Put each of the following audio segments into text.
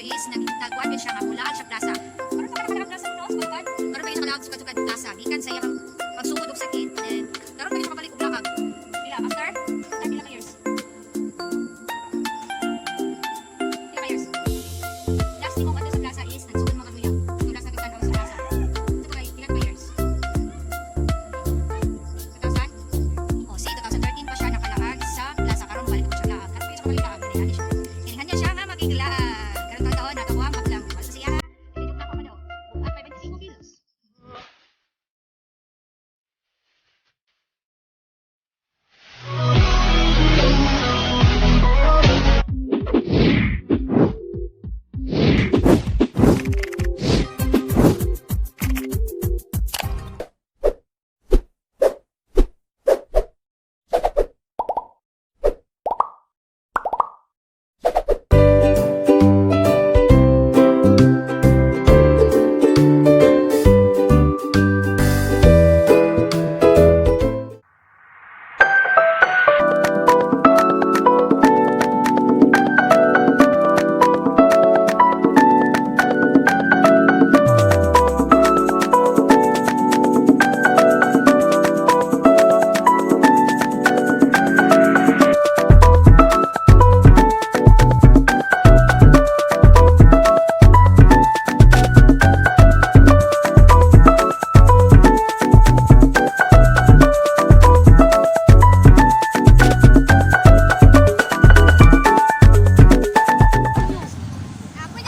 video is nagkuan gyud siya nga mulaag siya plaza. Karon pa ka plaza, no? Sukad. Karon pa gyud siya kalaag sukad-sukad plaza. Gikan sa iyang pagsugod og sakit, then karon pa gyud siya mabalik og laag. Pila after? After pila ka years? Pila ka years? Last ni mong adto sa plaza is nagsugod mga kaduya. Yung last na tanaw sa plaza. Ito pa kay pila ka years? 2000? Oh, see, 2013 pa siya nakalaag sa plaza. Karon balik ko siya laag. Karon pa siya kabalik laag. Dili siya. Kinihan niya siya nga magiglaag. Karon taon nakakuha lang. Basta siya. Dili na pa daw. At may 25 kilos.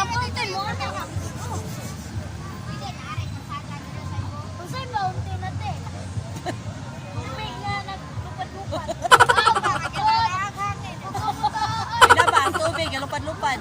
Ang mountain mo, ano? Unsay mountain na te? Tubig nga naglupad-lupad. Pila ba ang tubig? Lupad-lupad.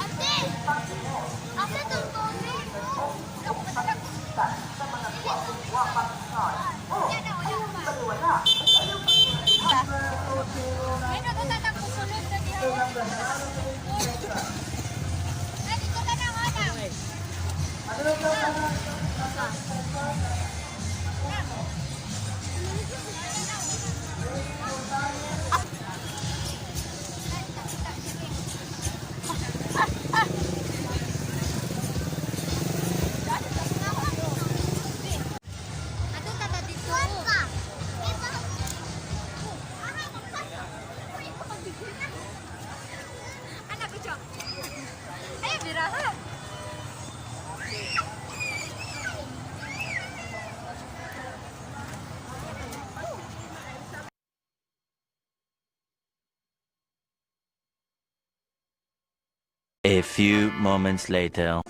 Ate! Asa tong tubig? Ay, nagtatakbo sulod na diha. Ay, dito ka na nga na. Ato tata dito. Anak ko siya. Ay, biraha. A few moments later.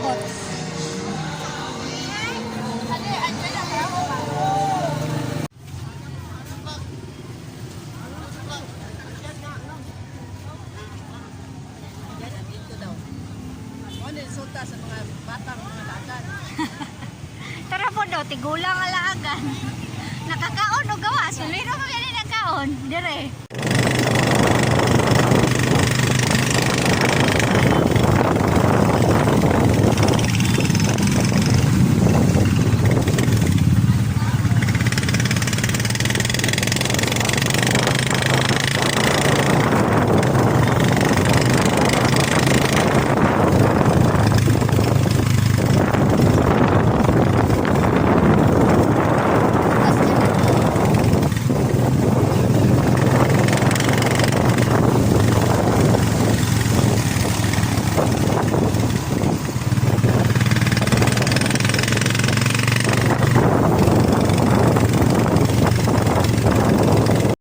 Bot. Yan, andito daw. Ano yung sulta sa mga batang mga dagan? Tara po daw, tigulang alaagan. Nakakaon o gawas. Suliro pa ganun nagkaon. Dire.